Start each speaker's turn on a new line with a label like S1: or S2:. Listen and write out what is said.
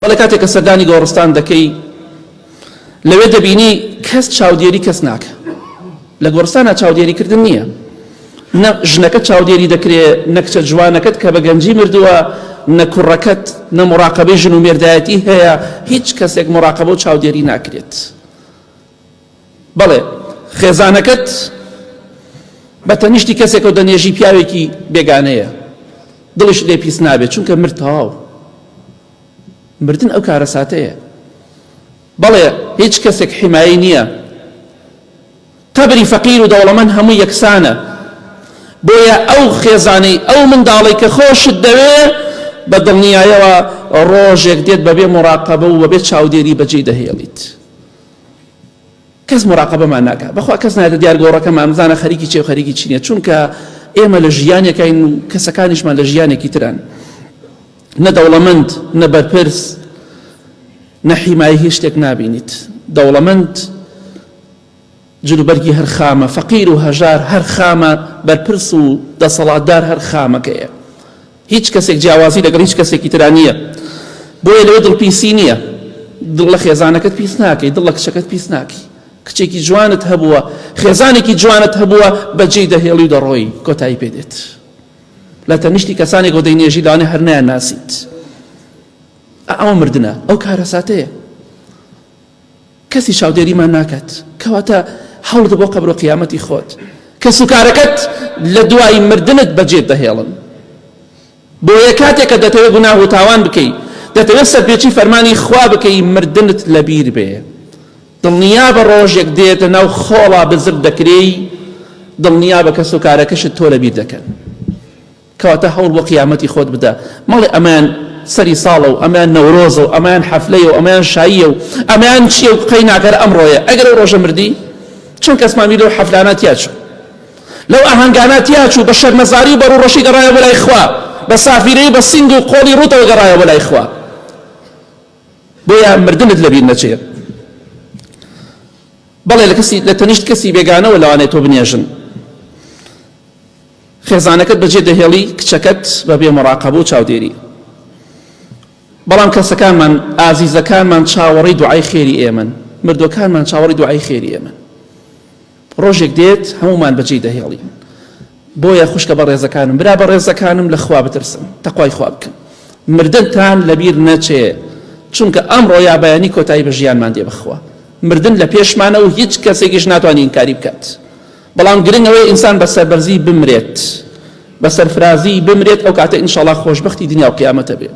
S1: بەڵێ کاتێک کە سەردانی گۆڕستان دەکەی لەوێ دەبینی کەس چاودێری کەس ناکە لە گۆڕستانە چاودێریکردن نییە نە ژنەکە چاودێری دەکرێ نە کچە جوانەکەت کە بە گەنجی مردووە نە کوڕەکەت نە مراقبەی ژن و مێردایەتی هەیە هیچ کەسێک مراقبە و چاودێری ناکرێت بەڵێ خێزانەکەت بە تەنیشتی کەسێکەوە دەنێژی پیاوێکی بێگانەیە دڵیش لێ پیس نابێت چونکە مرد تەواو مردن ئەو کارەساتەیە بەڵێ هیچ کەسێک حیمایی نییە قەبری فەقیر و دەوڵەمەند هەموو یەکسانە بۆیە ئەو خێزانەی ئەو منداڵی کە خۆشت دەوێ بە دڵنیایەوە ڕۆژێک دێت بەبێ مراقەبە و بەبێ چاودێری بەجێی دەهێڵیت کەس مراقەبەمان ناکا بەخوا کەس نایەتە دیار گۆڕەکەمان بزانە خەریکی چێ و خەریکی چی نیە چونکە ئێمە لە ژیانێکین و کەسەکانیشمان لە ژیانێکی تران نە دەوڵەمەند نە بەرپرس نە حیمایی هیچ شتێک نابینیت دەوڵەمەند جلوبەرگی هەر خامە فەقیر و هەژار هەر خامە بەرپرس و دەسەڵاتدار هەر خامەکەیە هیچ کەسێک جیاوازی لەگەڵ هیچ کەسێکی ترا نییە بۆیە لەوێ دڵپیسی نییە دڵ لە خێزانەکەت پیس ناکەی دڵ لە کچەکەت پیس ناکەی کچێکی جوانت هەبووە خێزانێکی جوانت هەبووە بەجێی دەهێڵی و دەڕۆی کۆتایی پێ دێت لە تەنیشتی کەسانێکەوە دەینێژی لەوانەیە هەر نایان ناسیت ئەوە مردنە ئەو کارەساتەیە کەسی چاودێریمان ناکات کەواتە هەوڵدە بۆ قەبر و قیامەتی خۆت کەسوکارەکەت لە دوای مردنت بەجێت دەهێڵن بۆیە کاتێک کە دەتەوێت گوناه و تاوان بکەی دەتەوێت سەرپێچی فەرمانی خوا بکەی مردنت لەبیر بێ دڵنیابە ڕۆژێک دێت لە ناو خۆڵا بزر دەکرێی دڵنیابە کەسوکارەکەشت تۆ لەبیر دەکەن کەواتە هەوڵ بۆ قیامەتی خۆت بدە، مەڵێ ئەمەیان سەری ساڵە و ئەمەیان نەورۆزە و ئەمەیان حەفلەیە و ئەمەیان شاییە و ئەمەیان چییە و قەی ناکەر ئەمڕۆیە، ئەگەر ئەو ڕۆژە مردی چەند کەسمان بی لەو حەفلانە تیا چوو لەو ئاهەنگانە تیا چوو بە شەرمەزاری و بە ڕووڕەشی گەڕایەوە بۆ لای خوا بە سافیرەی بە سینگ و قۆڵی ڕووتەوە گەڕایەوە بۆ لای خوا بۆیە مردنت لەبیر نەچێ بەڵێ لە کەسی لە تەنیشت کەسی بێگانەوە لەوانەیە تۆ بنێژن خێزانەکەت بەجێ دەهێڵی کچەکەت بە بێ مراقەبە و چاودێری بەڵام کەسەکانمان ئازیزەکانمان چاوەڕێی دوعای خێری ئێمەن مردوەکانمان چاوەڕی دوعای خێری ئێمەن ڕۆژێک دێت هەمومان بەجێی دەهێڵین بۆیە خوشکە بەڕێزەکانم برا بەڕێزەکانم لە خوا بترسن تەقوای خوا بکەن مردنتان لەبیر نەچێ چونکە ئەمڕۆ یا بەیانی کۆتایی بە ژیانمان دێ بخوا مردن لە پێشمانە و هیچ کەسێکیش ناتوانێت ئینکاری بکات بەڵام گرنگ ئەوەیە ئینسان بە سەربەرزی بمرێت بە سەرفرازی بمرێت ئەو کاتە ئینشاڵا خۆشبەختی دنیا و قیامەتە بێ.